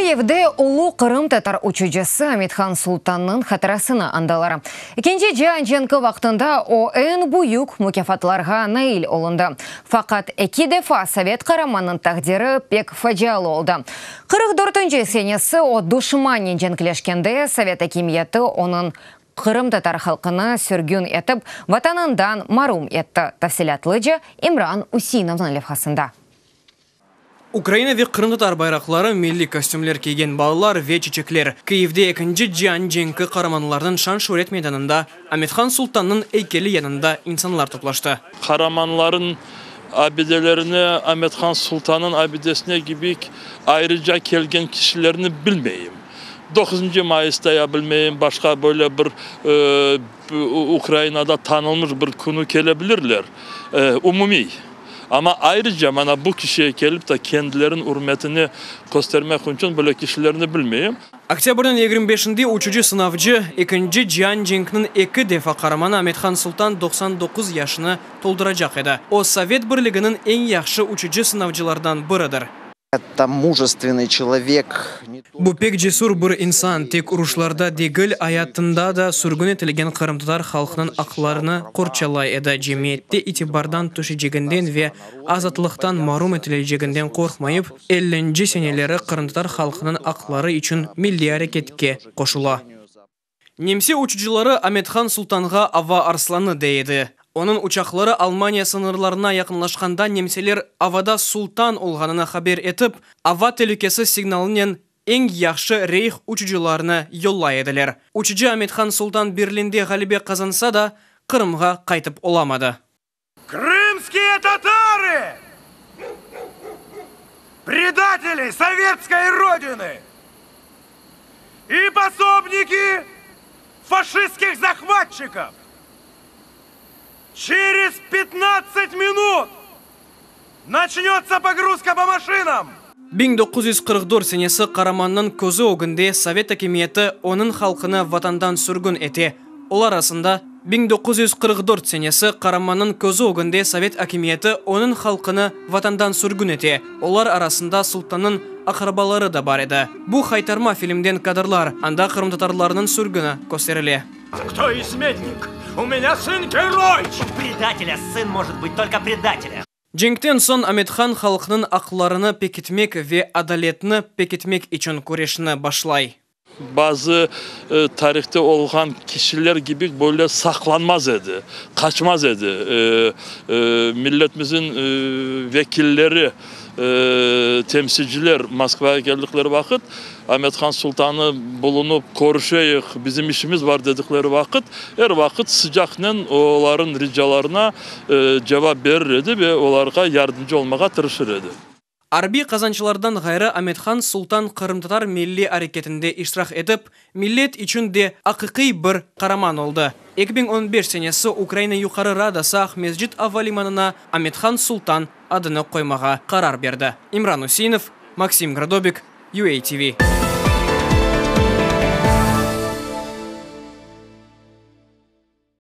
Kıyivde ulu qırımtatar uçucısı Amethan Sultannıñ hatırasını añdılar. Ekinci cian cenki vaqtında o eñ büyük mukâfatlarğa nail olundı. Faqat eki defa sovet qaramannıñ taqdiri pek facialı oldı. 44-nci senesi o duşmannen cenkleşkende sovet akimiyeti onıñ qırımtatar halqını sürgün etip, Vatanından marum etti. Tafsilâtlıca İmran Useinovnıñ levhasında. Ukraina ve qırımtatar bayraqları, milliy kostümler kiygen balalar ve çiçekler. Kyivde Ekinci cian cenki qaramanlarınıñ şan-şüret meydanında Amethan Sultannıñ eykeli yanında insanlar toplaştı. Qaramanların abidelerine, Amethan Sultannıñ abidesine kibi ayrıca kelgen kişilerni bilmeyim. Doquzıncı mayısta ya bilmeyim, başqa böyle bir Ukrainada tanılmış bir künü kele bilirler, umumiy. Amma ayrıca mana bu kişiye kelip de kendileriniñ ürmetini köstermek içün böyle kişilerni bilmeyim. Oktâbrniñ 25-inde uçucı-sınavcı, Ekinci cian cenkiniñ eki defa qaramanı Amethan Sultan 99 yaşını tolduracaq edi. O, Sovet Birliginiñ eñ yahşı uçucı-sınavcılardan biridir. Это мужественный человек. Bu pek cesür bir insan, tek uruşlarda degil, ayatında da sürgün etilgen qırımtatar halqınıñ aqlarını qorçalay edi, cemiyette itibardan tüşeceginden ve azatlıqtan marum etileceginden qorqmayıp, ellinci seneleri qırımtatar halqınıñ aqları içün milliy areketke qoşula. Nemse uçucıları Amethan Sultanğa Ava arslanı dey edi. Onıñ uçaqları Almaniya sıñırlarına yaqınlaşqanda nemseler avada Sultan olğanını haber etip, ava telükesi signalınen eñ yahşı reyh uçucılarını yollay ediler. Uçucı Amethan Sultan Berlinde ğalebe qazansa da, Qırımğa qaytıp olamadı. Крымские татары! Предатели советской родины! И пособники фашистских захватчиков! Через 15 минут начнется погрузка по машинам! 1944 senesi qaramannıñ közü ögünde sovet akimiyeti onıñ halqını vatandan sürgün ete. Olar arasında 1944 senesi qaramannıñ közü ögünde sovet akimiyeti onıñ halqını vatandan sürgün ete. Olar arasında Sultannıñ aqrabaları da bar edi. Bu Haytarma filmden kadrlar, anda qırımtatarlarnıñ sürgüni kösterile. Кто изменник? У меня сын герой! У предателя сын может быть только предателем. Cenkten soñ Amethan halqnıñ aqlarını pekitmek ve adaletni pekitmek içün küreşni başlay. Bazı tarihte olğan kişiler kibi böyle saqlanmaz edi, qaçmaz edi. Milletimizin vekilleri, temsilciler Moskvağa keldikleri vaqıt, Amethan Sultanı bulunıp körüşeyik, bizim işimiz bar dedikleri vaqıt, er vaqıt sıcaqnen olarıñ ricalarına cevap berir edi ve olarğa yardımcı olmağa tırışır edi. Arbiy qazançlardan ğayrı Amethan Sultan qırımtatar milliy areketinde iştirak etip, millet içün de aqiqiy bir qaraman oldı. 2015 senesi Ukraina Yuqarı Radası Aqmescit ava limanına Amethan Sultan adını qoymağa qarar berdi. İmran Useinov, Maksim Gradobik, UATV.